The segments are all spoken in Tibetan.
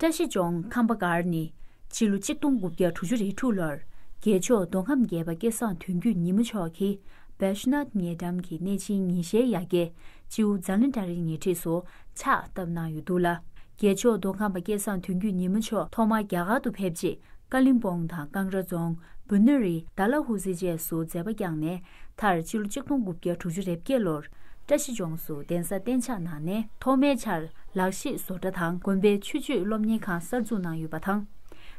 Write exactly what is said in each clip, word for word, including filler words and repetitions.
བཀྲ་ཤིས་ལྗོངས་ཁམས་པ་སྒར་ནི་ཕྱི་ལོ་གཅིག་སྟོང་དགུ་བརྒྱ་དྲུག་ཅུ་རེ་དྲུག་ལོར་རྒྱལ་མཆོག་མདོ་ཁམས་རྒྱལ་པོ་སྐལ་བཟང་དོན་བརྒྱུད་ཉི་མ་མཆོག་གིས་བེ་ཤུ་ནཱཐ་ཉེ་འགྲམ་གྱི་གནས་ཆེན་ཉི་ཤེལ་ཡ་གྱལ་སྤྱི་བོ་ཛ་ལན་ཏ་རི་ཉེ་འཁྲིས་སུ་ཕྱག་བཏབ་གནང་ཡོད་འདུག་ལ། རྒྱལ་མཆོག་མདོ་ཁམས་པ་སྐལ་བཟང་དོན་བརྒྱུད་ཉི་མ་མཆོག་ཐོག་མར་རྒྱ་གར་དུ་ཕེབས་རྗེས་ཀ་ལིམ་པོང་དང་ཀང་ར་རྫོང་བུ་ནེ་རི་ཌལ་ཧོ་སི་བཅས་སུ་མཛད་པ་བསྐྱངས་ནས། མཐར་སྤྱི་ལོ་གཅིག་སྟོང་དགུ་བརྒྱ་དྲུག་ཅུ་རེ་བརྒྱད་ལོར་བཀྲ་ཤིས་ལྗོངས་སུ་གདན་ས་གཏན་འཇགས་གནང་ནས་ཐོག་མའི་ཆར་ལག་ཤེས་བཟོ་གྲྭ་དང་དགོན་པའི་ཆོས་སྤྱོད་སློབ་གཉེར་ཁང་གསར་འཛུགས་གནང་ཡོད་པ་དང་།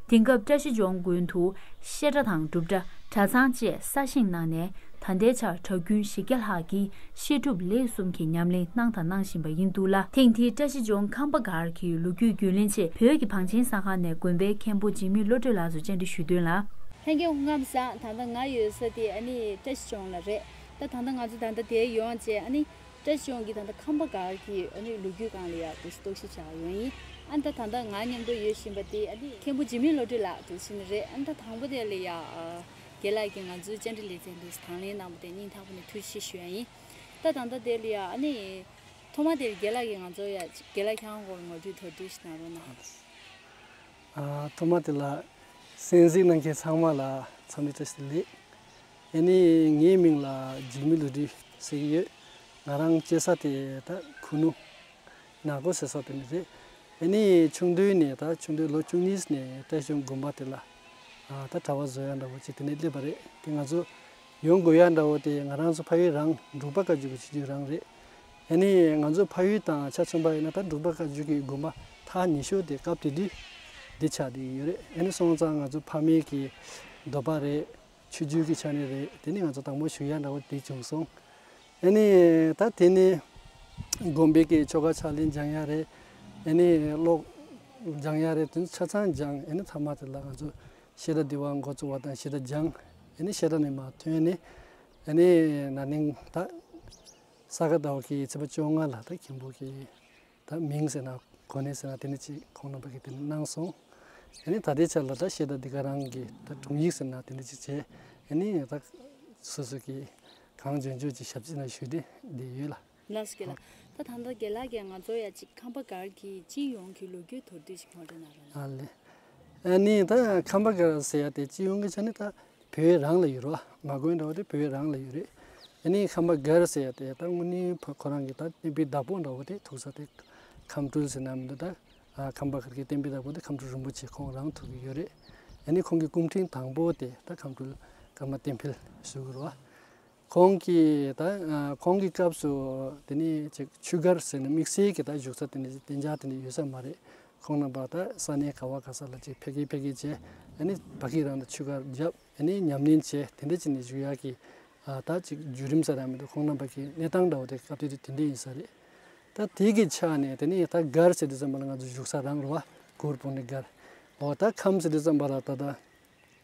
དེང་སྐབས་བཀྲ་ཤིས་ལྗོངས་དགོན་དུ་བཤད་གྲྭ་དང་སྒྲུབ་གྲྭ་གྲྭ་ཚང་བཅས་གསར་བཞེངས་གནང་ནས་ད་ལྟའི་ཆར་གྲྭ་རྒྱུན་བཞི་བརྒྱ་ལྷག་གིས་བཤད་སྒྲུབ་ལས་གསུམ་གྱི་ཉམས་ལེན་གནང་དང་གནང་བཞིན་པ་ཡིན་འདུག་ལ། ཐེངས་འདིའི་བཀྲ་ཤིས་ལྗོངས་ཁམས་པ་སྒར་གྱི་ལོ་རྒྱུས་རྒྱུས་ལོན་ཆེད་བོད་ཀྱི་བང་ཆེན་གསར་ཁང་ནས་དགོན་པའི་མཁན་པོ་འཇིགས་མེད་བློ་གྲོས་ལགས་སུ་བཅར་འདྲི་ཞུས་དོན་ལ། ལྷན་རྒྱས་སྐུ་ཁམས་བཟང་། ད་ལྟ་ང་ཡོད་ས་དེ་ཨ་ནི་བཀྲ་ཤིས་ལྗོངས་ལ་རེད། ད་ད་ལྟ་ང་ཚོ་ད་ལྟ་དེར་ཡོང་བྱས་ཨ་ནི་བཀྲ་ཤིས་ལྗོངས་ཀྱི་ད་ལྟ་ཁམས་པ་སྒར་གྱི་ཨ་ནི་ལོ་རྒྱུས་སྒང་ལ་ཡ་འདུག་སེ་རྟོག་ཞིབ་བྱ་ཡོང་ཡིན། ཨ་ད་ད་ལྟ་ང་མཉམ་དུ་ཡོད་བཞིན་པ་དེ་ཨ་ནི་མཁན་པོ་འཇིགས་མེད་བློ་གྲོས་ལགས་འདུག་སེ་ནི་རེད། ཨ་ད་དང་པོ་དེ་ལ་ཡ་ཨ་རྒན་ལགས་ཀྱིས་ང་ཚོའི་བཅར་འདྲི་ལེ་ཚན་འདུག་སེ་དང་ལེན་གནང་བ་དེ་སྙིང་ཐག་པ་ནས་ཐུགས་རྗེ་ཆེ་ཞུ་ཡ་ཡིན། ད་ད་ལྟ་དེ་ལ་ཡ་ཨ་ནི་ཐོག་མ་དེར་རྒན་ལགས་ཀྱིས་ང་ཚོ་ཡ་རྒན་ལགས་ཁྱེད་རང་སྐོར་ངོ་སྤྲོད་མདོར་བསྡུས་ཤིག་གནང་རོགས་གནང་། ཨ། ཐོག་མ་དེ་ལ་གསན་གཟིགས་གནང་མཁན་ཚང་མ་ལ་འཚམས་འདྲི་བཀྲ་ཤིས་བདེ་ལེགས། ཨ་ནི་ངའི་མིང་ལ་འཇིགས་མེད་བློ་གྲོས་ཟེར་གྱི་ཡོད། ང་རང་སྐྱེས་ས་དེ་ད་ཁུ་ནུ་ནག་པོ་ཟེར་ས་དེ་ནས་རེད། ཨ་ནི་ཆུང་དུས་ནས་ད་ཆུང་དུས་ལོ་བཅུ་གཉིས་ནས་བཀྲ་ཤིས་དགོན་པ་དེ་ལ་ཨ་ད་གྲྭ་པ་བཟོ་ཡ་འདྲ་བོ་ཅིག་དེ་ནས་སླེབས་པ་རེད། དེ་ང་ཚོ་ཡོང་དགོས་ཡ་འདྲ་བོ་དེ་ང་རང་ཚོ་ཕ་ཡུལ་རང་འབྲུག་པ་བཀའ་བརྒྱུད་ཀྱི་ཆོས་བརྒྱུད་རང་རེད། ཨ་ནི་ང་ཚོ་ཕ་ཡུལ་དང་ཆ་མཚོན་པ་ཡིན་ན་ད་འབྲུག་པ་བཀའ་བརྒྱུད་ཀྱི་དགོན་པ་ཐག་ཉེ་ཤོས་དེ་སྐབས་དེ་དུས་འདི་ཆགས་བསྡད་ཀྱི་ཡོད་རེད། ཨ་ནི་སོང་ཙང་ང་ཚོ་ཕ་མེས་ཀྱི་འདོད་པ་རེད། ཆོས་བརྒྱུད་ཀྱི་ཆ་ནས་རེད། དེ་ནི་ང་ཚོ་དང་པོ་ཞུགས་ཡ་འདྲ་བོ་དེ་བྱུང་སོང་། ཨ་ནི་ད་དེ་ནི་དགོན་པའི་གི་ཆོ་ག་ཕྱག་ལེན་སྦྱང་ཡ་རེད། ཨ་ནི་ཀློག་སྦྱང་ཡ་རེད། དེ་ནི་ཆ་ཚང་སྦྱངས། ཨ་ནི་མཐའ་མ་དེ་ལ་ང་ཚོ་བཤད་གྲྭ་འདི་བ་འགོ་བཙུགས་པ་དང་བཤད་གྲྭ་སྦྱངས། ཨ་ནི་བཤད་གྲྭ་ནས་མར་ཐོན་ནས་ཨ་ནི་ན་ནིང་ད་ས་ག་ཟླ་བ་གི་ཚེས་པ་བཅོ་ལྔ་ལ་ད་མཁན་པོ་གི་ད་མིང་ཟེར་ན་གོ་གནས་ཟེར་ན་དེ་འདྲ་ཅིག་ཁོང་རྣམ་པ་གིས་དེ་འདྲ་གནང་སོང་། ཨ་ནི་ད་ལྟའི་ཆ་ལ་ད་བཤད་གྲྭ་འདི་ག་རང་གི་ད་དྲུང་ཡིག་ཟེར་ན་དེ་འདྲ་ཅིག་བྱས། ཨ་ནི་ད་སོ་སོ་གི་གང་འཇོན་འཇོན་ཅིག་ཞབས་ཕྱི་ན་ཞུས་ཏེ་བསྡད་ཡོད་ལ། ལགས་སོ་རྒན་ལགས། ད་ད་ལྟ་རྒན་ལགས་ཀྱིས་ང་ཚོ་ཡ་ཅིག་ཁམས་པ་སྒར་གྱི་སྤྱི་ཡོངས་ཀྱི་ལོ་རྒྱུས་མདོར་བསྡུས་ཅིག་ངོ་སྤྲོད་གནང་རོགས་གནང་། ཨ་ལེ། ཨ་ནི་ད་ཁམས་པ་སྒར་ཟེར་ཡ་དེ་སྤྱི་ཡོངས་ཀྱི་ཆ་ནས་ད་བོད་རང་ལ་ཡོད་རེད་བ། མ་དགོན་འདྲ་བོ་དེ་བོད་རང་ལ་ཡོད་རེད། ཨ་ནི་ཁམས་པ་སྒར་ཟེར་ཡ་དེ་ད་དངོས་གནས་ཁོ་རང་གི་ད་བསྟན་པའི་བདག་པོ་འདྲ་བོ་དེ་ཐུག་ས་དེ་ཁམས་སྤྲུལ་ཟེར་ན་མི་འདུག་ད་ཨ་ཁམས་པ་སྒར་གྱི་བསྟན་པའི་བདག་པོ་དེ་ཁམས་སྤྲུལ་རིན་པོ་ཆེ་ཁོང་རང་ཐུག་གི་ཡོད་རེད། ཨ་ནི་ཁོང་གི་སྐུ་ཕྲེང་དང་པོ་དེ་ད་ཁམས་སྤྲུལ་ཀརྨ་བསྟན་འཕེལ་ཟེར་གི་རེད་བ། ཁོང་གིས་ད་ཨ་ཁོང་གི་སྐབས་སུ་དེ་ནས་ཅིག་ཆོས་སྒར་ཟེར་ནས་དམིགས་བསལ་གྱི་ད་བཞུགས་ས་དེ་འདྲ་གདན་འཇགས་དེ་འདྲ་ཡོད་ས་མ་རེད། ཁོང་རྣམ་པ་ད་ས་གནས་ག་བ་ག་ས་ལ་ཅིག་ཕེབས་ཀྱི་ཕེབས་ཀྱི་བྱས། ཨ་ནི་ཕ་གི་རང་དང་ཆོས་སྒར་བརྒྱབ། ཨ་ནི་ཉམས་ལེན་བྱས། དེ་འདྲ་ཅིག་ནས་བཞུགས་ཡག་གི་ཨ་ད་ཅིག་བརྒྱུད་རིམ་ཟེར་ཡག་མི་འདུག་ཁོང་རྣམ་པ་གི་གནས་སྟངས་འདྲ་བོ་དེ་སྐབས་དེ་དུས་དེ་འདྲ་ཡིན་ས་རེད། ད་དེ་གི་ཆ་ནས་དེ་ནས་ད་སྒར་ཟེར་དུས་ཙམ་པ་ལ་ང་ཚོ་བཞུགས་ས་རང་རེད་བ། གུར་སྤུངས་ནས་སྒར། འོ་ད་ཁམས་ཟེར་དུས་ཙམ་པ་ལ་ད་ད།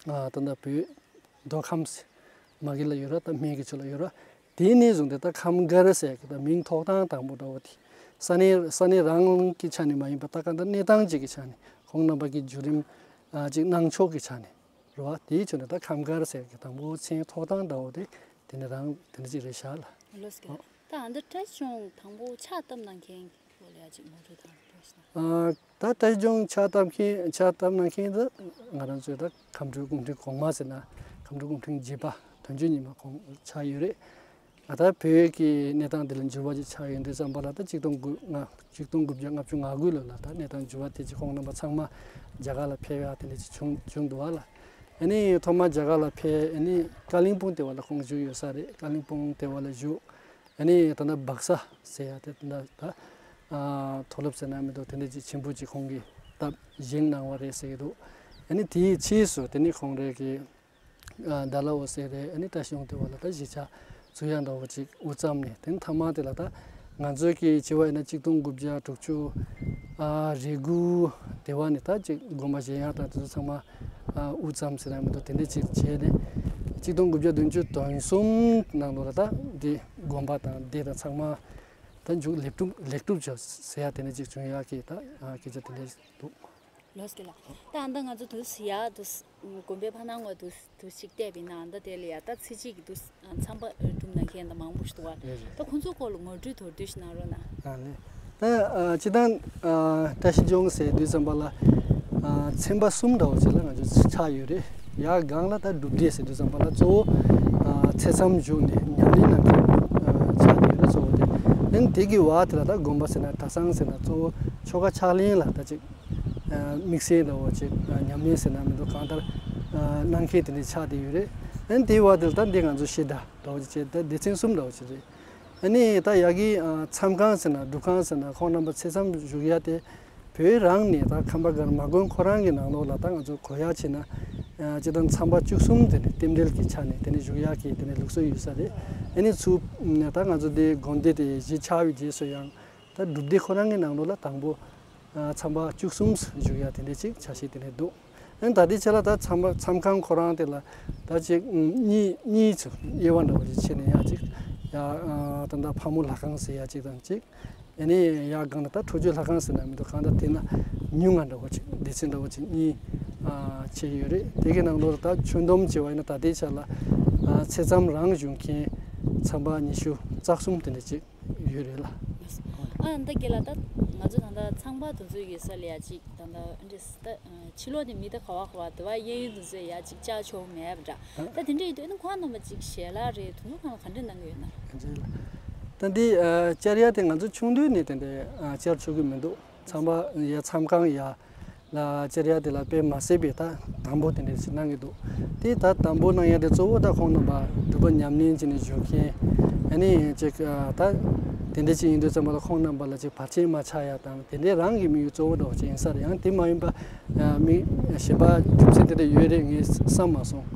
ཨ་ད་ལྟ་བོད་མདོ་ཁམས་མ་གི་ལ་ཡོད་ར། ད་སྨད་ཀྱི་ཆོས་ལ་ཡོད་ར། དེ་ནས་བཟུང་སྟེ་ད་ཁམས་སྒར་ཟེར་གི་ད་མིང་ཐོགས་སྟངས་དང་པོ་འདྲ་བོ་དེ་ས་གནས་ས་གནས་རང་གི་ཆ་ནས་མ་ཡིན་པ་ད་ག་ད་གནས་སྟངས་ཅིག་གི་ཆ་ནས་ཁོང་རྣམ་པ་གི་བརྒྱུད་རིམ་ཨ་ཅིག་གནང་ཕྱོགས་ཀྱི་ཆ་ནས་རེད་བ། དེའི་ཆ་ནས་ད་ཁམས་སྒར་ཟེར་གི་དང་པོ་མཚན་ཐོགས་སྟངས་འདྲ་བོ་དེ་དེ་ནས་རང་དེ་འདྲ་ཅིག་རེད་ཤག་ལ། ལགས་སོ། ད་ཨ་ད་བཀྲ་ཤིས་ལྗོངས་དང་པོ་ཕྱག་བཏབ་གནང་མཁན། ཨ་ད་བཀྲ་ཤིས་ལྗོངས་ཕྱག་བཏབ་མཁན་ཕྱག་བཏབ་གནང་མཁན་དེ་ང་རང་ཚོའི་ད་ཁམས་སྤྲུལ་སྐུ་ཕྲེང་གོང་མ་ཟེར་ན་ཁམས་སྤྲུལ་སྐུ་ཕྲེང་བརྒྱད་པ་དོན་གཅོད་ཉི་མ་ཁོང་ཆགས་ཡོད་རེད། ཨ་ད་བོད་ཀྱི་གནས་སྟངས་འདི་ལ་འགྱུར་བ་ཅིག་ཆགས་ཡོད་དུས་ཙམ་པ་ལ་ད་གཅིག་སྟོང་དགུ་ལྔ་གཅིག་སྟོང་དགུ་བརྒྱ་ལྔ་བཅུ་ང་དགུ་ལོ་ལ་ད་གནས་སྟངས་འགྱུར་བ་དེ་ཅིག་ཁོང་རྣམ་པ་ཚང་མ་རྒྱ་གར་ལ་ཕེབས་ཡག་དེ་འདྲ་ཅིག་བྱུང་བྱུང་འདུག་བ་ལ། ཨ་ནི་ཐོག་མ་རྒྱ་གར་ལ་ཕེབས། ཨ་ནི་ཀ་ལིང་སྤུང་དེ་བ་ལ་ཁོང་བཞུགས་ཡོད་ས་རེད། ཀ་ལིང་སྤུང་དེ་བ་ལ་བཞུགས། ཨ་ནི་ད་ལྟ་སྦག་ས་ཟེར་ཡ་དེ་ད་ལྟ་ཨ་མཐོ་སློབ་ཟེར་ན་མི་འདུག་དེ་འདྲ་ཅིག་ཆེན་པོ་ཅིག་ཁོང་གིས་ད་བཞེངས་གནང་བ་རེད་ཟེར་གྱི་འདུག་ཨ་ནི་དེའི་ཕྱིས་སུ་དེ་ནི་ཁོང་རང་གི་ཨ་ཌལ་ཧོ་སི་རེད། ཨ་ནི་བཀྲ་ཤིས་ལྗོངས་དེ་བ་ལ་ད་གཞིས་ཆགས་ཚུགས་ཡ་འདྲ་བོ་ཅིག་དབུ་བརྩམས་ནས། དེ་ནི་མཐའ་མ་དེ་ལ་ད་ང་ཚོའི་གི་བྱས་པ་ཡིན་ན་གཅིག་སྟོང་དགུ་བརྒྱ་དྲུག་ཅུ་ཨ་རེ་དགུ་དེ་བ་ནས་ད་ཅིག་དགོན་པ་བཞེངས་ཡག་དང་དེ་ཚོ་ཚང་མ་ཨ་དབུ་བརྩམས་ཟེར་ན་མི་འདུག་དེ་འདྲ་ཅིག་བྱས་ནས་གཅིག་སྟོང་དགུ་བརྒྱ་བདུན་ཅུ་དོན་གསུམ་ནང་ལོགས་ལ་ད་འདི་དགོན་པ་དང་སྡེ་དང་ཚང་མ་ད་མཇུག་ལེགས་གྲུབ་ལེགས་གྲུབ་བྱས་ཟེར་ཡ་དེ་འདྲ་ཅིག་བྱུང་ཡག་གི་ད་ཨ་སྐད་ཆ་དེ་འདྲ་འདུག་ལགས་སོ་རྒན་ལགས། ད་ཨ་ད་ང་ཚོ་དུས་ཡག་དུས་དགོན་པའི་ཕ་ནང་ངོ་དུས་དུས་ཤིག་བལྟས་པ་ཡིན་ན་ཨ་ད་དེ་ལ་ཡ་ད་ཚེ་གཅིག་གི་དུས་མཚམས་པ་སྒྲུབ་གནང་མཁན་ད་མང་པོ་ཞིག་འདུག་བ། རེད་རེད། ད་ཁོང་ཚོའི་སྐོར་ལ་ངོ་སྤྲོད་མདོར་བསྡུས་ཤིག་གནང་རོགས་གནང་། ཨ་ནི། ད་ཨ་སྤྱིར་བཏང་ཨ་བཀྲ་ཤིས་ལྗོངས་ཟེར་དུས་ཙམ་པ་ལ་ ཚན་པ་གསུམ་འདྲ་བོ་ཅིག་ལ་ང་ཚོ་ཆགས་ཡོད་རེད། ཡར་སྒང་ལ་ད་སྒྲུབ་སྡེ་ཟེར་དུས་ཙམ་པ་ལ་གཙོ་བོ་ཚེ་མཚམས་བཞུགས་ནས་ཉམས་ལེན་གནང་མཁན་ཆགས་ཡོད་རེད། གཙོ་བོ་དེ་ཨན་དེ་གི་བར་དེ་ལ་ད་དགོན་པ་ཟེར་ན་གྲྭ་ཚང་ཟེར་ན་གཙོ་བོ་ཆོ་ག་ཕྱག་ལེན་ལ་ད་ཅིག་དམིགས་བསལ་འདྲ་བོ་ཅིག་ཉམས་ལེན་ཟེར་ན་མི་འདུག་གང་ལྟར་གནང་མཁན་དེ་འདྲ་ཆགས་བསྡད་ཡོད་རེད། ཨན་དེའི་བར་དེ་ལ་ད་འདི་ང་ཚོ་བཤད་གྲྭ་འདྲ་བོ་ཅིག་བྱས་ད་སྡེ་ཚན་གསུམ་འདྲ་བོ་ཅིག་རེད། ཨ་ནི་ད་ཡ་གི་མཚམས་ཁང་ཟེར་ན་སྒྲུབ་ཁང་ཟེར་ན་ཁོང་རྣམ་པ་ཚེ་མཚམས་བཞུགས་ཡ་དེ་བོད་རང་ནས་ད་ཁམས་པ་ཀརྨ་དགོན་ཁོ་རང་གི་ནང་ལོགས་ལ་ད་ང་ཚོ་གོ་ཡ་བྱས་ན་སྤྱིར་བཏང་མཚམས་པ་བཅུ་གསུམ་དེ་ནས་རྟེན་འབྲེལ་གྱི་ཆ་ནས་དེ་ནས་བཞུགས་ཡ་གི་དེ་ནས་ལུགས་སྲོལ་ཡོད་ས་རེད། ཨ་ནི་ཚུར་ད་ང་ཚོ་དེ་དགོན་སྡེ་དེ་གཞིས་ཆགས་པའི་རྗེས་སུ་ཡང་ད་སྒྲུབ་སྡེ་ཁོ་རང་གི་ནང་ལོགས་ལ་དང་པོ་མཚམས་པ་བཅུ་གསུམ་བཞུགས་ཡ་དེ་འདྲ་ཅིག་ཆ་ཤས་དེ་འདྲ་འདུག་ཨན་ད་ལྟའི་ཆ་ལ་ད་མཚམས་མཚམས་ཁང་ཁོ་རང་དེ་ལ་ད་ཅིག་གཉིས་གཉིས་ཚོ་དབྱེ་བ་འདྲ་བོ་ཅིག་ཕྱེ་ནས་ཡ་ཅིག་ཡ་ད་ལྟ་ཕག་མོ་ལྷ་ཁང་ཟེར་ཡ་ཅིག་དང་ཅིག་ཨ་ནི་ཡ་སྒང་ལ་ད་ཁྲོ་ཆུ་ལྷ་ཁང་ཟེར་ན་མི་འདུག་གང་ལྟར་དེ་ན་ཉུང་ང་འདྲ་བོ་ཅིག་སྡེ་ཚན་འདྲ་བོ་ཅིག་གཉིས་ཕྱེ་ཡོད་རེད། དེ་གི་ནང་ལོགས་ལ་ད་ཆོས་སྡོམ་བྱས་པ་ཡིན་ན་ད་ལྟའི་ཆ་ལ་ཚེ་མཚམས་རང་བཞུགས་མཁན་མཚམས་པ་ཉི་ཤུ་རྩ་གསུམ་དེ་འདྲ་ཅིག་ཡོད་རེད་ལ། ཨ་ད་རྒན་ལགས་ད་ང་ཚོ་ད་ལྟ་ཚང་པ་དེ་ཚོ་ཡོད་ས་ལ་ཡ་གཅིག་ད་ལྟ་འདྲེ་ད་ཕྱི་ལོགས་ནས་མི་ད་ག་བ་ག་བ་དུ་བ་གཡས་གཡོན་དེ་ཚོ་ཡ་གཅིག་བཅར་ཆོག་མེད་པ་འདྲ། ད་དེ་འདྲ་ཡིན་དུས་ཨ་ནི་ཁོང་རྣམ་པ་གཅིག་ཞལ་ལག་རེད་དུ་ནུ་ཁང་ལ་ག་འདྲ་གནང་གི་ཡོད་ན། ད་འདི་བཅར་ཡ་དེ་ང་ཚོ་ཆུང་དུས་ནས་དེ་འདྲ་བཅར་ཆོག་གི་མི་འདུག་ཚང་པ་ཡ་མཚམས་ཁང་ཡ། ལ་བཅར་ཡ་དེ་ལ་དཔེ་མ་སྲིད་པའི་ད་དང་པོ་དེ་འདྲ་ཞིག་གནང་གི་འདུག་དེ་ད་དང་པོ་གནང་ཡ་དེ་གཙོ་བོ་ད་ཁོང་རྣམ་པ་སྒྲུབ་པ་ཉམས་ལེན་བྱས་ནས་བཞུགས་མཁན་ཨ་ནི་ཅིག་ད་དེ་འདྲ་ཞིག་ཡིན་དུས་ཙམ་པ་ལ་ཁོང་རྣམ་པ་ལ་ཅིག་བར་ཆད་མ་ཆགས་ཡ་དང་དེ་འདྲའི་རང་གི་དམིགས་ཡུལ་གཙོ་བོ་འདྲ་བོ་ཅིག་ཡིན་ས་རེད། ཡང་དེ་མ་ཡིན་པ་མི་གཞན་པ་རྒྱུ་མཚན་དེ་འདྲ་ཡོད་རེད་ངས་བསམ་མ་སོང་།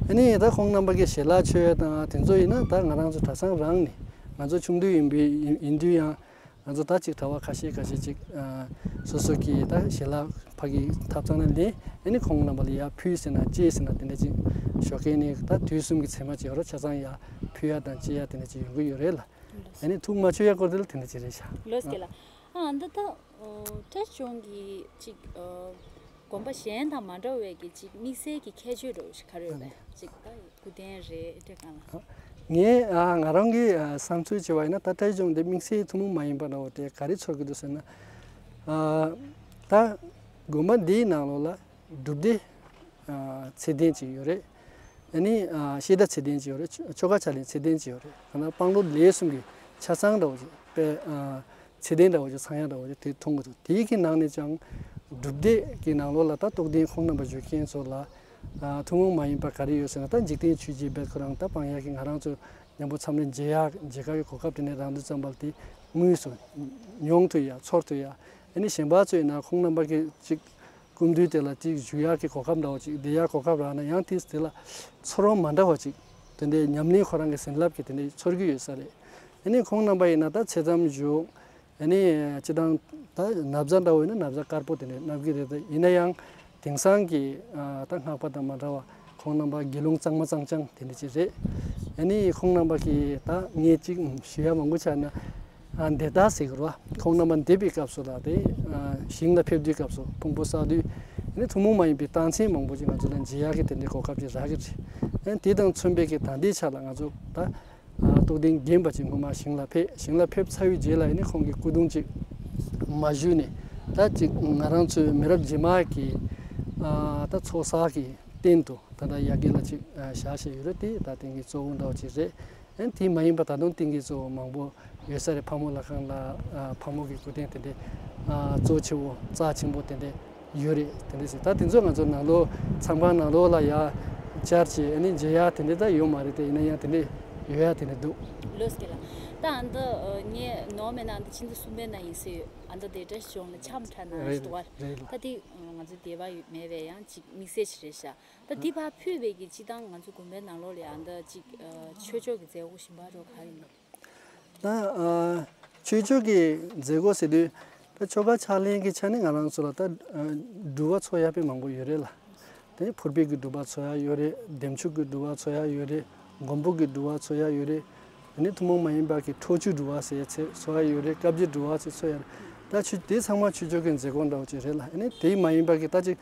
ཨ་ནི་ད་ཁོང་རྣམ་པ་གི་ཞལ་ལག་མཆོད་ཡ་དང་དེ་ཚོ་ཡིན་ན་ད་ང་རང་ཚོ་གྲྭ་ཚང་རང་ནས་ང་ཚོ་ཆུང་དུས་ཡིན་པའི་ཡིན་དུས་ཡང་། ང་ཚོ་ད་ཅིག་གྲྭ་པ་ཁ་ཤས་ཁ་ཤས་ཅིག་སོ་སོ་གི་ད་ཞལ་ལག་ཕ་གི་ཐབ་ཚང་ན་ལེན་ཨ་ནི་ཁོང་རྣམ་པ་ལ་ཡར་ཕུལ་ཟེར་ན་ཅེས་ཟེར་ན་དེ་འདྲ་ཅིག་ཞོགས་ཀས་ནས་ད་དུས་གསུམ་གྱི་མཚན་མ་ཅིག་ཡོད་ར་ཆ་ཚང་ཡར་ཕུལ་ཡ་དང་ཅེས་ཡ་དེ་འདྲ་ཅིག་ཡོང་གི་ཡོད་རེད་ལ། ཨ་ནི་ཐུགས་མ་ཆོད་ཡ་སྐོར་དེ་ལ་དེ་འདྲ་ཅིག་རེད་ཤག་ལོས་ཀྱི་ལ། ཨ་འདི་ད་བཀྲ་ཤིས་ལྗོངས་ཀྱི་ཅིག་དགོན་པ་གཞན་དང་མ་འདྲ་བའི་གི་ཅིག་དམིགས་བསལ་གྱི་ཁྱད་ཆོས་འདྲ་བོ་ཞིག་ག་རེ་ཡོད་པས་ཅིག་ད། སྐུ་རྟེན་རེད་དེ་གང་ལ། ངས་ང་རང་གི་བསམ་ཚུལ་བྱས་པ་ཡིན་ན་ད་བཀྲ་ཤིས་ལྗོངས་འདི་དམིགས་བསལ་ཐུན་མོང་མ་ཡིན་པ་འདྲ་བོ་དེ་ག་རེ་ཚོར་གི་འདུག་ཟེར་ན། ད་དགོན་པ་འདིའི་ནང་ལོགས་ལ་སྒྲུབ་སྡེ་ཚད་ལྡན་ཅིག་ཡོད་རེད། ཨ་ནི་བཤད་གྲྭ་ཚད་ལྡན་ཅིག་ཡོད་རེད། ཆོ་ག་ཕྱག་ལེན་ཚད་ལྡན་ཅིག་ཡོད་རེད། ད་ནང་དཔང་ལོ་ལས་གསུམ་གྱི་ཆ་ཚང་འདྲ་བོ་ཅིག་དཔེ། ཚད་ལྡན་འདྲ་བོ་ཅིག་ཚང་ཡག་འདྲ་བོ་ཅིག་དེ་མཐོང་གི་འདུག་དེའི་གི་ནང་ནས་ཀྱང་སྒྲུབ་སྡེ་གི་ནང་ལོགས་ལ་ད་རྟོགས་ལྡན་ཁོང་རྣམ་པ་བཞུགས་མཁན་ཚོ་ལ་ཐུན་མོང་མ་ཡིན་པ་ག་རེ་ཡོད་ཟེར་ན། ད་འཇིག་རྟེན་ཆོས་བརྒྱད་པའི་ཁོ་རང་ད་སྤང་ཡག་གི་ང་རང་ཚོ་མཉམ་པོ་མཚམས་རེ་མཇལ་ཡག་མཇལ་ཁ་གི་གོ་སྐབས་དེ་ནས་རག་དུས་ཙམ་པ་ལ་དེ་དངོས་སུ་མྱོང་ཐུབ་ཡག་ཚོར་ཐུབ་ཡག་ཨ་ནི་གཞན་པ་ཚོ་ཡིན་ན་ཁོང་རྣམ་པ་གི་ཅིག་སྐུ་མདུན་དེ་ལ་ཅིག་བཞུགས་ཡག་གི་གོ་སྐབས་འདྲ་བོ་ཅིག་བསྡད་ཡག་གོ་སྐབས་རག་ན་ཡང་དེ་དེ་ལ་ཚོར་བ་མ་འདྲ་བ་ཅིག་དེ་འདྲའི་ཉམས་ལེན་ཁོ་རང་གི་བྱིན་རླབས་ཀྱི་དེ་འདྲའི་ཚོར་གྱི་ཡོད་ས་རེད། ཨ་ནི་ཁོང་རྣམ་པ་ཡིན་ན་ད་ཚེ་མཚམས་བཞུགས། ཨ་ནི་སྤྱི་བཏང་ད་ན་བཟའ་འདྲ་བོ་ཡིན་ན་ན་བཟའ་དཀར་པོ་དེ་འདྲ་མནབ་ཀྱི་རེད། ད་ཡིན་ན་ཡང་དེང་སང་གི་ད་སྔགས་པ་དང་མ་འདྲ་བ་ཁོང་རྣམ་པ་དགེ་སློང་གཙང་མ་གཙང་རྐྱང་དེ་འདྲ་ཅིག་རེད། ཨ་ནི་ཁོང་རྣམ་པ་གི་ད་ངས་ཅིག་ཞུ་ཡ་མང་པོ་ཆགས་ན། ཨ་འདི་ལྟར་ཟེར་གི་རེད་བ། ཁོང་རྣམ་པ་འདས་པའི་སྐབས་སུ་ལ་དེ་ཨ་ཞིང་ལ་ཕེབས་དུས་སྐབས་སུ་ཕུང་པོ་བསགས་དུས་ཨ་ནི་ཐུན་མོང་མ་ཡིན་པའི་རྟགས་མཚན་མང་པོ་ཅིག་ང་ཚོ་ལ་མཇལ་ཡག་གི་དེ་འདྲའི་གོ་སྐབས་ཅིག་རག་གི་རེད། ཨ་དེ་དང་མཚུངས་པའི་གི་ད་ལྟའི་ཆ་ལ་ང་ཚོ་ད་ཨ་རྟོགས་ལྡན་རྒན་པ་ཅིག་སྔོན་མ་ཞིང་ལ་ཕེབས། ཞིང་ལ་ཕེབས་ཚར་བའི་རྗེས་ལ་ཨ་ནི་ཁོང་གི་སྐུ་གདུང་ཅིག་མ་བཞུས་ནས་ད་ཅིག་ང་རང་ཚོའི་མི་རབས་རྗེས་མ་གི་ཨ་ད་ཚོགས་བསགས་ཀྱི་རྟེན་དུ། ད་ལྟ་ཡ་གི་ལ་ཅིག་བཞག་བཞག་ཡོད་རེད། དེ་ད་དེང་གི་གཙོ་བོ་འདྲ་བོ་ཅིག་རེད། ཨ་དེ་མ་ཡིན་པ་ད་དུང་དེང་གི་གཙོ་བོ་མང་པོ་ཡོད་ས་རེད། ཕག་མོ་ལྷ་ཁང་ལ་ཕག་མོ་གི་སྐུ་རྟེན་དེ་འདྲའི་གཙོ་ཆེ་བོ་རྩ་ཆེན་པོ་དེ་འདྲའི་ཡོད་རེད། དེ་འདྲའི་ཞིག་ད་དེ་ཚོ་ང་ཚོ་ནང་ལོགས་མཚམས་ཁང་ནང་ལོགས་ལ་ཡ་བཅར་བྱས་ཨ་ནི་མཇལ་ཡ་དེ་འདྲའི་ད་ཡོད་མ་རེད། དེ་ཡིན་ན་ཡང་དེ་འདྲའི་ཡོད་ཡ་དེ་འདྲའི་འདུག་ལོས་ཀྱི་ལ། ད་ཨ་འདི་ངས་ནོར་མེད་ན་ཨ་འདི་ཕྱི་ཟླ་གསུམ་པའི་ནང་ཡིན་སྲིད་ཡོད། ཨ་འདི་དེ་བཀྲ་ཤིས་ལྗོངས་ལ་འཆམ་ཁྲ་ནང་རེད་ཞིག་འདུག་བ། རེད་ལ། ད་དེ་ང་ཚོ་སྡེ་པ་ཡོད་མེད་པའི་ཡང་ཅིག་དམིགས་བསལ་ཞིག་རེད་ཤག་ད་འདི་ཕར་ཕུལ་བའི་གི་སྤྱི་བཏང་ང་ཚོ་དགོན་པའི་ནང་ལོགས་ལ་ཡང་འདི་ཅིག་ཆོས་ཕྱོགས་ཀྱི་མཛད་སྒོ་གཞན་པ་འགྲོ་ག་རེ་ཡིན། ད་ཆོས་ཕྱོགས་ཀྱི་མཛད་སྒོ་ཟེར་དུས་ད་ཆོ་ག་ཕྱག་ལེན་གྱི་ཆ་ནས་ང་རང་ཚོ་ལ་ད་སྒྲུབ་པ་ཚོགས་ཡ་དཔེ་མང་པོ་ཡོད་རེད་ལ། དེ་ཕུར་པའི་གི་སྒྲུབ་པ་ཚོགས་ཡ་ཡོད་རེད། བདེ་མཆོག་གི་སྒྲུབ་པ་ཚོགས་ཡ་ཡོད་རེད། མགོན་པོ་གི་སྒྲུབ་པ་ཚོགས་ཡ་ཡོད་རེད། ཨ་ནི་ཐུན་མོང་མ་ཡིན་པ་གི་ཁྲོ་ཆུའི་སྒྲུབ་པ་ཟེར་ཡ་ཚོགས་ཡ་ཡོད་རེད། བཀའ་བརྒྱད་སྒྲུབ་པ་ཚོགས་ཡ་རེད། ད་ཆོས་དེ་ཚང་མ་ཆོས་ཕྱོགས་ཀྱི་མཛད་སྒོ་འདྲ་བོ་ཅིག་རེད་ལ། ཨ་ནི་དེ་མ་ཡིན་པ་གི་ད་ཅིག་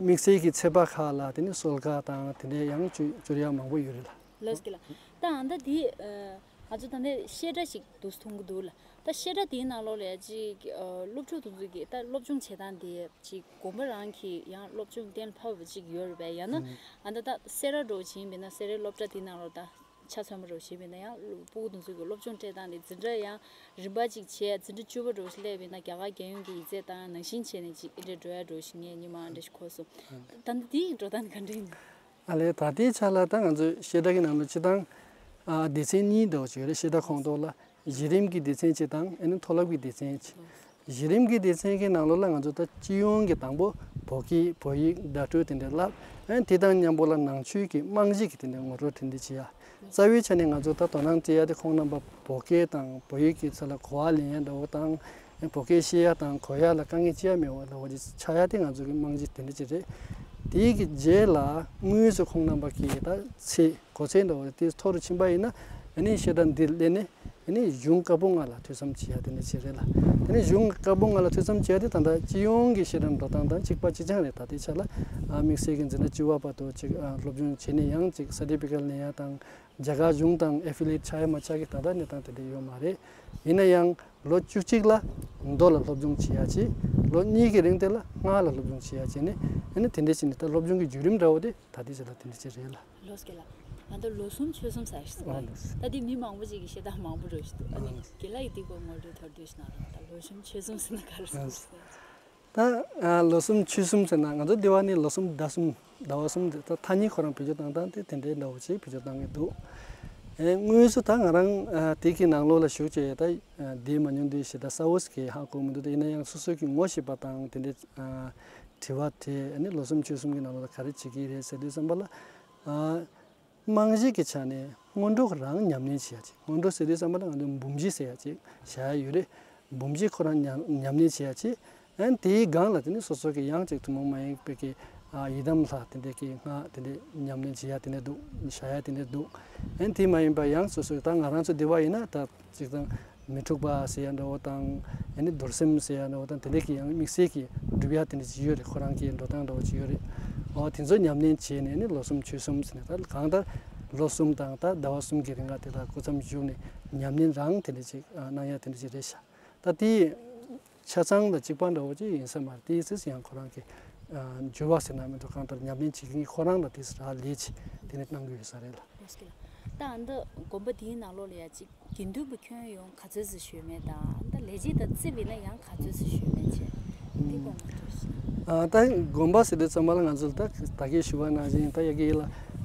དམིགས་བསལ་གྱི་ཚེས་པ་ཁག་ལ་དེ་ནི་གསོལ་ཁ་དང་དེ་འདྲའི་ཡང་བཅོས་བཅོས་ཡ་མང་པོ་ཡོད་རེད་ལ། ལོས་ཀྱི་ལ། ད་ཨ་ད་དེ་ ང་ཚོ་ད་ནས་བཤད་གྲྭ་ཞིག་འདུག་མཐོང་གི་འདུག་ལ། ད་བཤད་གྲྭ་དེའི་ནང་ལོགས་ལ་ཡ་ཅིག་ཨ། སློབ་ཕྲུག་དེ་ཚོ་གིས་ད་སློབ་སྦྱོང་བྱེད་སྟངས་དེ་ཅིག་དགོན་པ་རང་གི་ཡང་སློབ་སྦྱོང་གཏན་ལ་ཕབ་པ་ཅིག་ཡོད་རེད་པས། ཡང་ན་ཨ་ད་ད་སེ་ར་འགྲོ་བཞིན་པས་ན་སེ་རའི་སློབ་གྲྭ་དེའི་ནང་ལོགས་ད་ཆ་མཚོན་པ་འགྲོ་བཞིན་པས་ན་ཡང་སྤུ་གུ་དེ་ཚོ་གི་སློབ་སྦྱོང་སྤྲད་སྟངས་དེ་འཛིན་གྲྭ་ཡང་རིམ་པ་ཅིག་བྱས། འཛིན་གྲྭ་བཅུ་པ་འགྲོ་བཞིན་སླེབས་པས་ན་རྒྱ་གར་རྒྱལ་ཡོངས་ཀྱི་ཡིག་ཚད་དང་ནང་བཞིན་བྱས་ནས་ཅིག་ཨེ་འདྲ་འགྲོ་ཡ་འགྲོ་བཞིན་ངས་ཉི་མ་ཨ་འདྲ་ཞིག་གོ་སོང་། ད་ལྟ་དེའི་འགྲོ་སྟངས་ག་འདྲ་ཡིན། ཨ་ལས། ད་ལྟའི་ཆ་ལ་ད་ང་ཚོའི་བཤད་གྲྭ་གི་ནང་ལ་སྤྱིར་བཏང་ཨ་སྡེ་ཚན་གཉིས་འདྲ་བོ་ཅིག་ཡོད་རེད། བཤད་གྲྭ་ཁོངས་གཏོགས་ལ་གཞི་རིམ་གྱི་སྡེ་ཚན་གཅིག་དང་ཨ་ནི་མཐོ་སློབ་ཀྱི་སྡེ་ཚན་གཅིག་གཞི་རིམ་གྱི་སྡེ་ཚན་གྱི་ནང་ལོགས་ལ་ང་ཚོ་ད་སྤྱི་ཡོངས་ཀྱི་དང་པོ་བོད་སྐད་བོད་ཡིག་བརྡ་སྤྲོད་དེ་འདྲ་བསླབ། ཨ་ནི་དེ་དང་མཉམ་པོ་ལ་ནང་ཆོས་ཀྱི་རྨང་གཞི་གི་དེ་འདྲ་ངོ་སྤྲོད་དེ་འདྲ་བྱེད་ཡ། རྩ་བའི་ཆ་ནས་ང་ཚོ་ད་དོ་སྣང་སྤྲད་ཡ་དེ་ཁོང་རྣམ་པ་བོད་སྐད་དང་བོད་ཡིག་གི་ཐད་ལ་གོ་བ་ལེན་ཡ་འདྲ་བོ་དང་། བོད་སྐད་བཤད་ཡ་དང་གོ་ཡ་ལ་དཀའ་ངལ་ཅི་ཡང་མེད་པ་འདྲ་བོ་ཅིག་ཆགས་ཡ་དེ་ང་ཚོ་གི་རྨང་གཞི་དེ་འདྲ་ཅིག་རེད། དེའི་གི་རྗེས་ལ་དངོས་སུ་ཁོང་རྣམ་པ་གི་ད་ཚད་གོ་ཚད་འདྲ་བོ་དེ་མཐོ་རུ་ཕྱིན་པ་ཡིན་ན། ཨ་ནི་བཤད་གྲྭ་འདི་སླེབས་ནས་ཨ་ནི་གཞུང་བཀའ་པོད་ལྔ་ལ་ཐོས་བསམ་བྱེད་ཡ་དེ་འདྲ་ཅིག་རེད་ལ། དེ་ནས་གཞུང་བཀའ་པོད་ལྔ་ལ་ཐོས་བསམ་བྱེད་ཡ་དེ་ད་ལྟ་སྤྱི་ཡོངས་ཀྱི་བཤད་གྲྭ་འགྲོ་སྟངས་དང་གཅིག་པ་གཅིག་རྐྱང་རེད། ད་ལྟའི་ཆ་ལ་ཨ་དམིགས་བསལ་གྱི་འཛིན་གྲྭ་བཅུ་པ་བར་དུ་ཅིག་ཨ་སློབ་སྦྱོང་བྱས་ནས་ཡང་ཅིག་ས་ཊི་ཕི་ཀེཊ་ལེན་ཡ་དང་། རྒྱ་གར་གཞུང་དང་ཨེ་ཕི་ལི་ཡེཊ་ཆགས་ཡ་མ་ཆགས་ཀྱི་ད་ལྟ་གནས་སྟངས་དེ་འདྲ་ཡོད་མ་རེད། ཡིན་ན་ཡང་ལོ་བཅུ་གཅིག་ལ་མདོ་ལ་སློབ་སྦྱོང་བྱེད་ཡ་བྱས། ལོ་གཉིས་ཀྱི་རིང་དེ་ལ་སྔགས་ལ་སློབ་སྦྱོང་བྱེད་ཡ་བྱས་ནས། ཨ་ནི་དེ་འདྲ་བྱས་ནས་ད་སློབ་སྦྱོང་གི་བརྒྱུད་རིམ་འདྲ་བོ་དེ་ད་ལྟའི་ཆ་ལ་དེ་འདྲ་ཅིག་རེད་ལ། ལོ་སྐྱེ་ལ། ང་ཚོ་ལོ་གསུམ་ཆོས་གསུམ་ཟེར་ཞིག་ཨ་ལགས། ད་དེ་མི་མང་པོ་ཅིག་གིས་བཤད་སྟངས་མང་པོ་འགྲོ་ཞིག་འདུག་ཨ་ནི་ཨ་རྒན་ལགས་ཀྱིས་དེའི་སྐོར་ངོ་སྤྲོད་ཐོར་འདོད་ཞིག་གནང་རོགས། ད་ལོ་གསུམ་ཆོས་གསུམ་ཟེར་ན་ག་རེ་ཟེར། ད་ཨ་ལོ་གསུམ་ཆོས་གསུམ་ཟེར་ན་ང་ཚོ་འདི་བ་ནི་ལོ་གསུམ་ཟླ་གསུམ་ཟླ་བ་གསུམ་དེ་ད་ཐ་སྙད་ཁོ་རང་བེད་སྤྱོད་བཏང་སྟངས་དེ་དེ་འདྲའི་འདྲ་བོ་ཅིག་བེད་སྤྱོད་བཏང་གི་འདུག་ཨེ་དངོས་སུ་ད་ང་རང་ཨ་དེ་གི་ནང་ལོགས་ལ་ཞུགས་བྱས་ད་ཨ་བསྡད་མ་མྱོང་དུས་ཞེ་དྲག་གསལ་བོ་ཞིག་གི་ཧ་གོ་མི་འདུག་ད་ཡིན་ན་ཡང་སོ་སོ་གི་ངོ་ཤེས་པ་དང་དེ་འདྲའི་ཨ་དྲི་བ་དེ་ཨ་ནི་ལོ་གསུམ་ཆོས་གསུམ་གི་ནང་ལོགས་ལ་ག་རེ་བྱེད་ཀྱི་རེད་ཟེར་དུས་ཙམ་པ་ལ། ཨ་རྨང་གཞི་གི་ཆ་ནས་སྔོན་འགྲོ་རང་ཉམས་ལེན་བྱེད་ཡ་ཅིག་སྔོན་འགྲོ་ཟེར་དུས་ཙམ་པ་ལ་ང་ཚོ་འབུམ་གཞི་ཟེར་ཡ་ཅིག་བྱ་ཡ་ཡོད་རེད། འབུམ་གཞི་ཁོ་རང་ཉམས་ཉམས་ལེན་བྱེད་ཡ་ཅིག་ཨན་དེའི་སྒང་ལ་དེ་ནི་སོ་སོ་གི་ཡང་ཅིག་ཐུན་མོང་མ་ཡིན་པའི་གི་ཨ་ཡི་དམ་ལྷ་དེ་འདྲའི་གི་སྔགས་དེ་འདྲའི་ཉམས་ལེན་བྱེད་ཡ་དེ་འདྲ་འདུག་བྱ་ཡ་དེ་འདྲ་འདུག་ཨན་དེ་མ་ཡིན་པ་ཡང་སོ་སོའི་ད་ང་རང་ཚོ་འདི་བ་ཡིན་ན་ད་ཅིག་དང་མི་འཁྲུགས་པ་ཟེར་ཡ་འདྲ་བོ་དང་། ཨ་ནི་རྡོར་སེམས་ཟེར་ཡ་འདྲ་བོ་དང་། དེ་འདྲ་གི་ཡང་དམིགས་བསལ་གྱི་སྒྲུབ་ཡ་དེ་འདྲ་ཅིག་ཡོད་རེད། ཁོ་རང་གི་འགྲོ་སྟངས་འདྲ་བོ་ཅིག་ཡོད་རེད། འོ་དེ་ཚོ་ཉམས་ལེན་བྱས་ནས་ནི་ལོ་གསུམ་ཆོས་གསུམ་ཟེར་ནས་ད་གང་ལྟར་ལོ་གསུམ་དང་ད་ཟླ་བ་གསུམ་གྱི་རིང་ལ་དེ་ལ་སྐུ་མཚམས་བཞུགས་ནས་ཉམས་ལེན་རང་དེ་འདྲ་ཅིག་གནང་ཡ་དེ་འདྲ་ཅིག་རེད་ཤག་ད་དེ་ཆ་ཚང་ལ་གཅིག་པ་འདྲ་བོ་ཅིག་ཡིན་ས་མ་རེད། དེའི་ཚེ་ཡང་ཁོ་རང་གི་འགྱུར་བ་ཟེར་ན་མི་འདུག་གང་ལྟར་ཉམས་ལེན་བྱེད་མཁན་ཁོ་རང་ལ་དེ་རག་ལས་ཅིག་དེ་འདྲ་གནང་གི་ཡོད་ས་རེད་ལ། ལོ་སྐྱེ་ལ། ད་ཨ་འདི་དགོན་པ་འདིའི་ནང་ལོགས་ལ་ཡ་གཅིག་དགེ་འདུན་པ་ཁྱོན་ཡོངས་ག་ཚོད་ཙམ་ཞིག་ཡོད་མེད་དང་། ད་ལས་བྱེད་དང་རྩིས་པ་ཡིན་ན་ཡང་ག་ཚོད་ཙམ་ཞིག་ཡོད་མེད་བྱས། འདི་སྐོར་ངོ་སྤྲོད་ཞིག་ཨ་ད་དགོན་པ་ཟེར་དུས་ཙམ་པ་ལ་ང་ཚོ་ད་ད་གིན་ཞུ་བ་ནང་བཞིན་ད་ཡ་གི་ལ་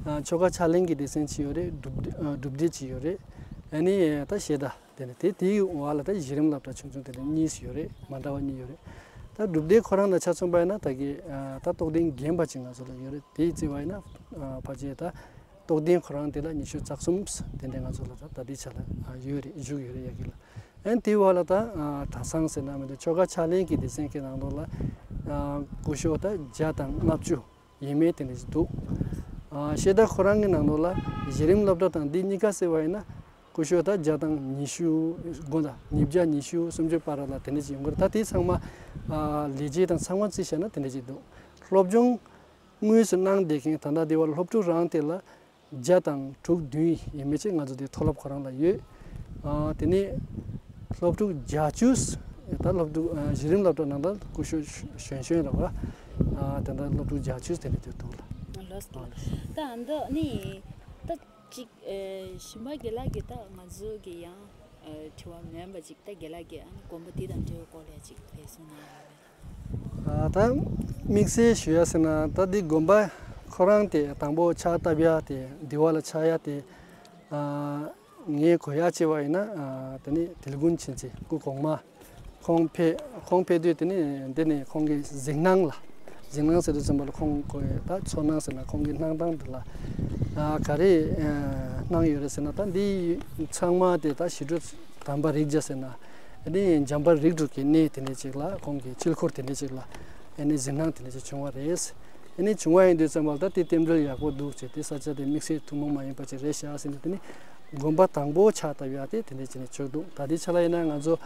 ཨ་ཆོ་ག་ཕྱག་ལེན་གྱི་སྡེ་ཚན་གཅིག་ཡོད་རེད། སྒྲུབ་སྒྲུབ་སྡེ་གཅིག་ཡོད་རེད། ཨ་ནི་ད་བཤད་གྲྭ་དེ་ནི་དེ་དེའི་འོག་ལ་ད་གཞི་རིམ་སློབ་གྲྭ་ཆུང་ཆུང་དེ་འདྲ་གཉིས་ཡོད་རེད། མ་འདྲ་བ་གཉིས་ཡོད་རེད། ད་སྒྲུབ་སྡེ་ཁོ་རང་དང་ཆ་མཚོན་པ་ཡིན་ན་ད་གི་ཨ་ད་རྟོགས་ལྡན་རྒན་པ་ཅིག་ང་ཚོ་ལ་ཡོད་རེད། དེའི་རྩིས་པ་ཡིན་ན་ཨ་ཕལ་ཆེར་ད་རྟོགས་ལྡན་ཁོ་རང་དེ་ལ་ཉི་ཤུ་རྩ་གསུམ་དེ་འདྲ་ང་ཚོ་ལ་ད་ད་ལྟའི་ཆ་ལ་ཨ་ཡོད་རེད། བཞུགས་ཡོད་རེད་ཡ་གི་ལ། ཨན་དེའི་འོག་ལ་ད་ཨ་གྲྭ་ཚང་ཟེར་ན་མི་འདུག་ཆོ་ག་ཕྱག་ལེན་གྱི་སྡེ་ཚན་གྱི་ནང་ལོགས་ལ་ཨ་སྐུ་ཞབས་ད་བརྒྱ་དང་ལྔ་བཅུ་ཡས་མས་དེ་འདྲ་ཞིག་འདུག་ཨ་བཤད་གྲྭ་ཁོ་རང་གི་ནང་ལོགས་ལ་གཞི་རིམ་སློབ་གྲྭ་དང་འདི་གཉིས་ཀ་བསྲེས་པ་ཡིན་ན་སྐུ་ཞབས་ད་བརྒྱ་དང་ཉི་ཤུ་དགུ་དང་ཉིས་བརྒྱ་ཉི་ཤུ་སུམ་ཅུ་བར་ལ་དེ་འདྲ་ཞིག་ཡོང་གི་རེད། ད་དེ་ཚང་མ་ཨ་ལས་བྱེད་དང་ཚང་མ་རྩིས་བྱས་ན་དེ་འདྲ་ཞིག་འདུག་སློབ་སྦྱོང་དངོས་སུ་གནང་བསྡད་མཁན་ད་ལྟ་འདི་བར་སློབ་ཕྲུག་རང་དེ་ལ་བརྒྱ་དང་དྲུག་བདུན་ཡས་མས་ཅིག་ང་ཚོ་དེ་མཐོ་སློབ་ཁོ་རང་ལ་ཡོད། ཨ་དེ་ནས་སློབ་ཕྲུག་བརྒྱད་ཅུ། ད་སློབ་ཕྲུག་ཨ་གཞི་རིམ་སློབ་གྲྭ་ནང་ལ་སྐུ་ཞབས་གཞོན་གཞོན་རེད་བ། ཨ་དེ་འདྲ་སློབ་ཕྲུག་བརྒྱད་ཅུ་དེ་འདྲ་དེ་འདུག་ལ། ལོས་ཀྱི་ལ། ད་ཨ་འདི་ནི་ད་ཅིག་ཨེ་ཞིམ་པ་དགེ་ལགས་ཀྱིས་ད་ང་ཚོ་གི་ཡང་ཨེ་དྲི་བ་མེད་པ་ཅིག་ད་དགེ་ལགས་ཀྱིས་ཨ་ནི་དགོན་པ་འདི་དང་འབྲེལ་བའི་སྐོར་ལ་ཅིག་ལན་གསུང་གནང་ཡོད་མེད། ཨ་ད་དམིགས་བསལ་ཞུ་ཡ་ཟེར་ན་ད་འདི་དགོན་པ་ཁོ་རང་དེ་དང་པོ་ཕྱག་བཏབ་ཡ་དེ་འདི་བ་ལ་ཆགས་ཡ་དེ་ཨ་ངས་གོ་ཡ་བྱས་པ་ཡིན་ན་ཨ་དེ་ནི་དིལ་མགོ་མཁྱེན་བརྩེ་སྐུ་གོང་མ་ཁོང་ཕེབས་ཁོང་ཕེབས་དུས་དེ་ནི་འདི་ནི་ཁོང་གི་གཟིགས་སྣང་ལ་གཟིགས་སྣང་ཟེར་དུས་ཙམ་པ་ལ་ཁོང་གི་ད་ཚོར་སྣང་ཟེར་ན་ཁོང་གི་གནང་སྟངས་འདི་ལ་ཨ་ག་རེ་ཨ་གནང་ཡོད་རེད་ཟེར་ན། ད་འདི་ཚང་མ་དེ་ད་ཞི་ཁྲོ་དམ་པ་རིགས་བརྒྱ་ཟེར་ན། ཨ་ནི་འཇམ་དཔལ་རིགས་དྲུག་གི་གནས་དེ་འདྲ་ཅིག་ལ་ཁོང་གི་དཀྱིལ་འཁོར་དེ་འདྲ་ཅིག་ལ་ཨ་ནི་གཟིགས་སྣང་དེ་འདྲ་ཅིག་བྱུང་བ་རེད། ཨ་ནི་བྱུང་བ་ཡིན་དུས་ཙམ་པ་ལ་ད་དེ་རྟེན་འབྲེལ་ཡག་པོ་འདུག་ཅེས་དེ་ས་ཆ་དེ་དམིགས་བསལ་ཐུན་མོང་མ་ཡིན་པ་ཅིག་རེད་ཤག་ཟེར་ནས། དེ་ནི་དགོན་པ་དང་པོ་ཕྱག་བཏབ་ཡག་དེ་དེ་འདྲ་ཅིག་ནས་བྱུང་འདུག་ད་དེ་ཆ་ལ་ཡིན་ན་ང་ཚོ་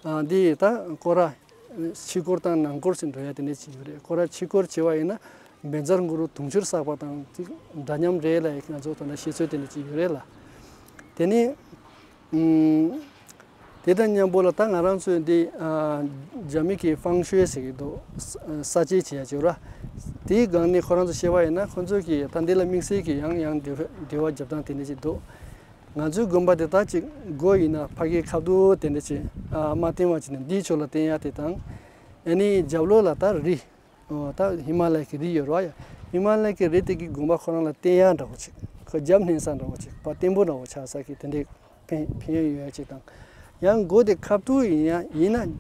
ཨ་འདི་ད་སྐོར་ར་ཕྱི་སྐོར་དང་ནང་སྐོར་ཟེར་འགྲོ་ཡ་དེ་འདྲ་ཅིག་ཡོད་རེད། སྐོར་ར་ཕྱི་སྐོར་བྱེད་པ་ཡིན་ན་བཛྲ་གུ་རུ་དུང་ཕྱུར་བསགས་པ་དང་ཅིག་འདྲ་མཉམ་རེད་ལབ་ཡ་ང་ཚོ་ད་ལྟ་བཤད་ཚོད་དེ་འདྲ་ཅིག་ཡོད་རེད་ལ། དེ་ནི། ཨུམ། དེ་དང་མཉམ་པོ་ལ་ད་ང་རང་ཚོའི་འདི་ཨ། རྒྱ་མི་གི་ཧྥང་ཤུའེ་ཟེར་གྱི་འདུག་ས་ས་དཔྱད་བྱེད་ཡ་ཅིག་ཡོད་ར། དེའི་སྒང་ནས་ཁོ་རང་ཚོ་བཤད་པ་ཡིན་ན་ཁོ་ཚོ་གི་ད་འདི་ལ་དམིགས་བསལ་གྱི་ཡང་ཡང་འབྲེལ་བ་འབྲེལ་བ་རྒྱབ་སྟངས་དེ་འདྲ་ཅིག་འདུག་ང་ཚོའི་དགོན་པ་དེ་ད་ཅིག་སྒོ་ཡིན་ན་ཕ་གིའི་ཁ་ཐུག་དེ་འདྲ་ཅིག་ཨ། མ་བསྟན་པ་ཅིག་ནས་འདིའི་ཕྱོགས་ལ་བསྟན་ཡ་དེ་དང་། ཨ་ནི་རྒྱབ་ལོགས་ལ་ད་རི། ཨོ། ད་ཧི་མ་ལ་ཡ་གི་རི་ཡོད་རེད་བ་ཡ། ཧི་མ་ལ་ཡ་གི་རི་དེ་གི་དགོན་པ་ཁོ་རང་ལ་བསྟན་ཡ་འདྲ་བོ་ཅིག་ཁོ་རྒྱབ་སྣོན་ས་འདྲ་བོ་ཅིག་བ་བརྟན་པོ་འདྲ་བོ་ཆགས་ས་གི་དེ་འདྲའི་ཕན་ཕན་ཡོན་ཡོད་ཡ་ཅིག་དང་། ཡང་སྒོ་དེ་ཁ་ཐུག་ཡིན་ཡ་ཡིན་ན།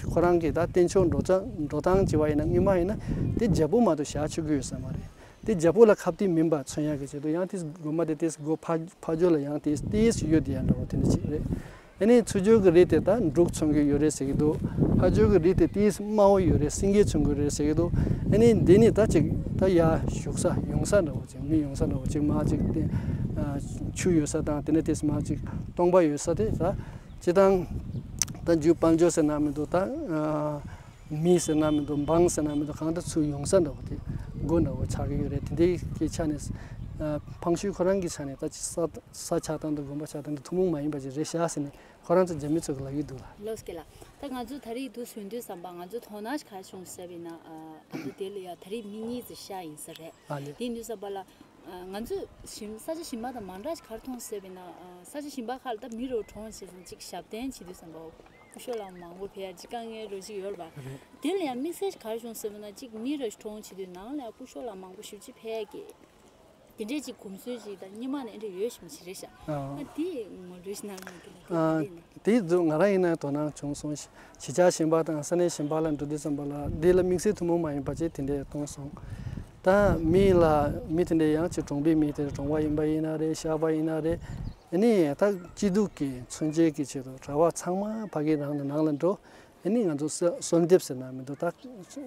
ཁོ་རང་གི་ད་བསྟན་ཆོག་འགྲོ་སྟངས་འགྲོ་སྟངས་བྱས་པ་ཡིན་ན་སྔོན་མ་ཡིན་ན་དེ་རྒྱབ་པོ་མ་གཏོགས་བཞག་ཆོག་གི་ཡོད་ས་མ་རེད། དེ་རྒྱབ་པོ་ལ་ཁ་གཏད་མིན་པ་མཚོན་ཡ་གི་ཆེད་དུ་ཡང་དེ་དགོན་པ་དེ་དེ་སྒོ་ཕ་ཕ་ཕྱོགས་ལ་ཡང་དེ་དེ་ཡོད་དེ་ཡ་འདྲ་བོ་དེ་འདྲ་ཅིག་རེད། ཨ་ནི་ཚུར་ཕྱོགས་ཀྱི་རི་དེ་ད་འབྲུག་མཚོན་གྱི་ཡོད་རེད་ཟེར་གྱི་འདུག་ཕར་ཕྱོགས་ཀྱི་རི་དེ་ཏིས་དམའ་བོ་ཡོད་རེད། སེང་གེ་མཚོན་གྱི་རེད་ཟེར་གྱི་འདུག་ཨ་ནི་འདི་ནི་ད་ཅིག་ད་ཡར་བཞུགས་ས་ཡོང་ས་འདྲ་བོ་ཅིག་མི་ཡོང་ས་འདྲ་བོ་ཅིག་མར་ཅིག་དེ་ཆུ་ཡོད་ས་དང་དེ་ནས་དེས་མར་ཅིག་སྟོང་པ་ཡོད་ས་དེ་ད་སྤྱིར་བཏང་ད་རྒྱུ་དཔལ་འབྱོར་ཟེར་ན་མི་འདུག་ད་མི་ཟེར་ན་མི་འདུག་འབངས་ཟེར་ན་མི་འདུག་གང་ལྟར་ཚུར་ཡོང་ས་འདྲ་བོ་དེ་སྒོ་འདྲ་བོ་ཆགས་ཀྱི་ཡོད་རེད། དེ་འདྲའི་གི་ཆ་ནས་ཕང་ཤུལ་ཁོ་རང་གི་ཆ་ནས་ད་ཅིག་ས་ས་ཆགས་སྟངས་དང་དགོན་པ་ཆགས་སྟངས་དེ་ཐུན་མོང་མ་ཡིན་པ་ཅིག་རེད་ཤག་ཟེར་ནས། ཁོ་རང་ཚོ་རྒྱ་མི་ཚོ་གི་ལབ་ཀྱི་འདུག་ལ། ལོས་ཀྱི་ལ། ད་ང་ཚོ་ད་རེས་འདུག་ཟོན་དུས་ཙམ་པ་ང་ཚོ་དོ་སྣང་ཞིག་ག་རེ་བྱུང་ཟེར་བས་ན། ཨ། ང་ཚོ་དེ་ལ་ཡ་ད་རེས་མི་གཉིས་ཙམ་ཤ་ཡིན་ས་རེད། ཨ་ལེ། དེ་འདུག་ཙམ་པ་ལ། ཨ། ང་ཚོ་ཞིམ་ས་ཆ་ཞིམ་པ་དང་མ་འདྲ་ཞིག་ག་རེ་མཐོང་ཟེར་བས་ན། ཨ། ས་ཆ་ཞིམ་པ་ཁག་ལ་ད་མི་རུ་གྲོངས་བྱས་ཙང་ཅིག་ཞབས་བརྟན་བྱེད་དུས་ཙམ་པ་སྐུ་ཞབས་ལ་མང་པོ་ཕེབས་ཡ་ཅིག་དཀའ་ངལ་རོ་ཅིག་ཡོད་རེད་པ། རེད། དེ་ལ་ཡ་དམིགས་བསལ་ཞིག་ག་རེ་བྱུང་ཟེར་བས་ན་ཅིག་མི་རུ་གྲོངས་བྱེད་དུས་ནང་ལ་ཡ་སྐུ་ཞབས་ལ་མང་པོ་ཞེ་པོ་ཅིག་ཕེབས་ཡ་གི། དེ་འདྲས་ཅིག་གོམས་སྲོལ་ཅིག་དང་སྔོན་མ་ནས་འདྲ་ཡོད་ཞིག་མི་ཞིག་རེད་ཤག་ཨ། ཨ། དེ་ངོ་སྤྲོད་ཞིག་གནང་རོགས་གྱིས་ལ། ཨ། དེ་འདྲས་ཡིན་ན། དེ་ཚོ་ང་རང་ཡིན་ན་དོ་སྣང་བྱུང་སོང་། གཞིས་ཆགས་གཞན་པ་དང་ས་གནས་གཞན་པ་ལ་འགྲོ་དུས་ཙམ་པ་ལ་འདི་ལ་དམིགས་བསལ་ཐུན་མོང་མ་ཡིན་པ་ཅིག་དེ་འདྲས་མཐོང་སོང་། ད་མི་ལ་མི་དེ་འདྲས་ཡང་ཅིག་གྲོང་པའི་མི་དེ་གྲོང་པ་ཡིན་པ་ཡིན་ན་རེད། ཤག་པ་ཡིན་ན་རེད། ཨ་ནི་ད་སྐྱིད་སྡུག་གི་མཚོན་བྱེད་ཀྱི་ཆེད་དུ་གྲྭ་པ་ཚང་མ་ཕ་གི་རང་ནས་ནང་ལ་འགྲོ། ཨ་ནི་ང་ཚོ་གསོལ་གསོལ་འདེབས་ཟེར་ན་མི་འདུག་ད་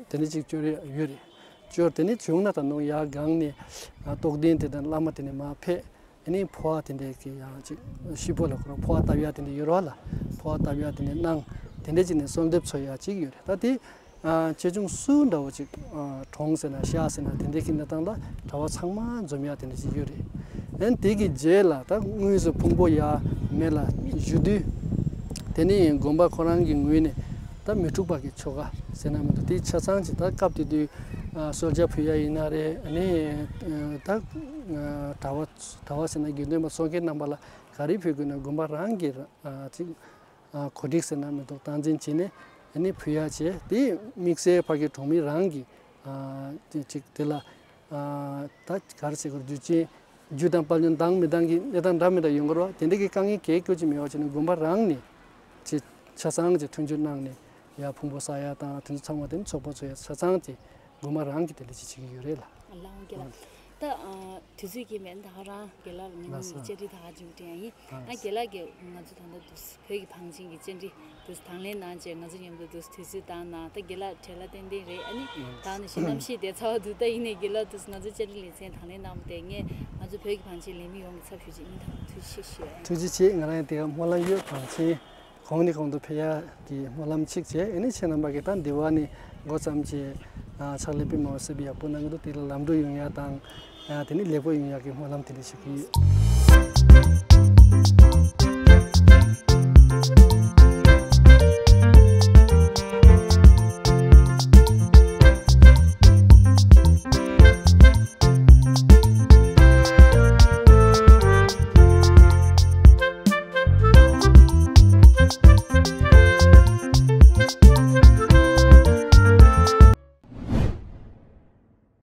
དེ་ནས་ཅིག་སྐྱོར་ཡ་ཡོད་རེད། སྐྱོར་དེ་ནས་བྱུང་ན་ད་ནང་ཡར་སྒང་ནས་རྟོགས་ལྡན་དེ་དང་བླ་མ་དེ་ནས་མར་ཕེབས། ཨ་ནི་འཕོ་བ་དེ་འདྲས་ཀྱི་ཡང་ཅིག་ཤི་བོ་ལ་ཁོ་རང་འཕོ་བ་བཏབ་ཡ་དེ་འདྲས་ཡོད་རེད་བ་ལ། འཕོ་བ་བཏབ་ཡ་དེ་འདྲས་གནང་། དེ་འདྲས་ཅིག་ནས་གསོལ་འདེབས་འཚོལ་ཡ་ཅིག་ཡོད་རེད། ད་དེ་ཨ། ཆེ་ཆུང་སུ་འདྲ་བོ་ཅིག་ཨ། གྲོངས་ཟེར་ན་ཤི་ཟེར་ན་དེ་འདྲའི་གི་གནས་སྟངས་ལ་གྲྭ་པ་ཚང་མ་འཛོམས་ཡ་དེ་འདྲ་ཅིག་ཡོད་རེད། ཨན་དེ་གི་རྗེས་ལ་ད་དངོས་སུ་ཕུང་པོ་ཡ་མེ་ལ་གཞུ་དུས། དེ་ནི་དགོན་པ་ཁོ་རང་གི་ངོས་ནས་ད་མི་འཁྲུགས་པ་གི་ཆོ་ག་ཟེར་ན་མི་འདུག་དེ་ཆ་ཚང་ཅིག་ད་སྐབས་དེ་དུས་ཨ། གསོལ་ཇ་ཕུལ་ཡ་ཡིན་ན་རེད། ཨ་ནི་ད་གྲྭ་པ་གྲྭ་པ་ཟེར་ན་དགེ་འདུན་པ་ཚོགས་ཁྱེར་རྣམ་པ་ལ་ག་རེ་ཕུལ་དགོས་ན་དགོན་པ་རང་གི་ཨ། ཅིག་གོ་སྒྲིག་ཟེར་ན་མི་འདུག་སྟངས་འཛིན་བྱས་ནས་ཨ་ནི་ཕུལ་ཡ་བྱས། དེ་དམིགས་བསལ་ཕ་གི་གྲོང་མི་རང་གི་ཨ། དེ་ཅིག་དེ་ལ་ཨ། ད་ག་རེ་ཟེར་དགོས་རྒྱུ་ཅན་རྒྱུ་དང་དཔལ་འབྱོར་འདང་མི་འདང་གི་གནས་སྟངས་འདྲ་མི་འདྲ་ཡོང་གི་རེད་བ། དེ་འདྲ་གི་དཀའ་ངལ་གལ་སྐྱོ་ཅིག་མེད་པ་བྱས་ནས་དགོན་པ་རང་ནས་ཅིག་ཆ་ཚང་ཅིག་མཐུན་འགྱུར་གནང་ནས་ཡར་ཕུང་པོ་བསགས་ཡ་དང་དེ་ཚོ་ཚང་མ་དེ་ནི་ཚོགས་པ་ཚོ་ཡ་ཆ་ཚང་ཅིག་དགོན་པ་རང་གི་དེ་འདྲ་ཅིག་བྱེད་ཀྱི་ཡོད་རེད་ལ། ལའང་གི་ལ། ད་ཨ། དུས་ཚོད་ཀྱིས་མེད་ད་ང་རང་དགེ་ལགས་ལ་ཉིན་མོ་ལགས་སོ། བཅར་འདྲི་ད་ག་ཅིག་དྲན་ཡིན། ཨ། ད་དགེ་ལགས་ཀྱིས་ང་ཚོ་ད་ལྟ་དུས་བོད་ཀྱི་བང་ཆེན་གྱི་བཅར་འདྲི་དུས་དང་ལེན་གནང་བྱས་ང་ཚོ་མཉམ་དུ་དུས་དུས་ཚོད་བཏང་གནང་། ད་དགེ་ལགས་བྲེལ་བ་ཏན་ཏན་རེད། ཨ་ནི་ད་ནི་ཞིག་གནམ་གཤིས་བདེ་ཚ་བ་འདུག་ད་ཡིན་ནའི་དགེ་ལགས་དུས་ང་ཚོ་བཅར་འདྲི་ལེ་ཚན་དང་ལེན་གནང་བ་དེ་ངས་ང་ཚོ་བོད་ཀྱི་བང་ཆེན་ལས་མི་ཡོངས་ཀྱི་ཚབ་ཞུས་བྱས་སྙིང་ཐག་ཐུགས་རྗེ་ཆེ་ཞུ་ཡ་ཡིན། ཐུགས་རྗེ་ཆེ། ང་རང་ཡང་དེ་ག་སྨོན་ལམ་ཡོད། བང་ཆེན་གོང་ནས་གོང་དུ་འཕེལ་ཡག་གི་སྨོན་ལམ་གཅིག་བྱས། ཨ་ནི་ཁྱེད་རྣམ་པ་གིས་ད་འདི་བ་ནས་འགོ་བརྩམས་བྱས་ཕྱག་ལས་དཔེ་མང་པོ་གསར་པ་ཡག་པོ་གནང་གི་འདུག་དེ་ལ་ལམ་འགྲོ་ཡོང་ཡག་དང་། དེ་ནས་ལེགས་པོ་ཡོང་ཡག་གི་སྨོན་ལམ་དེ་འདྲ་ཞུ་གི་ཡོད།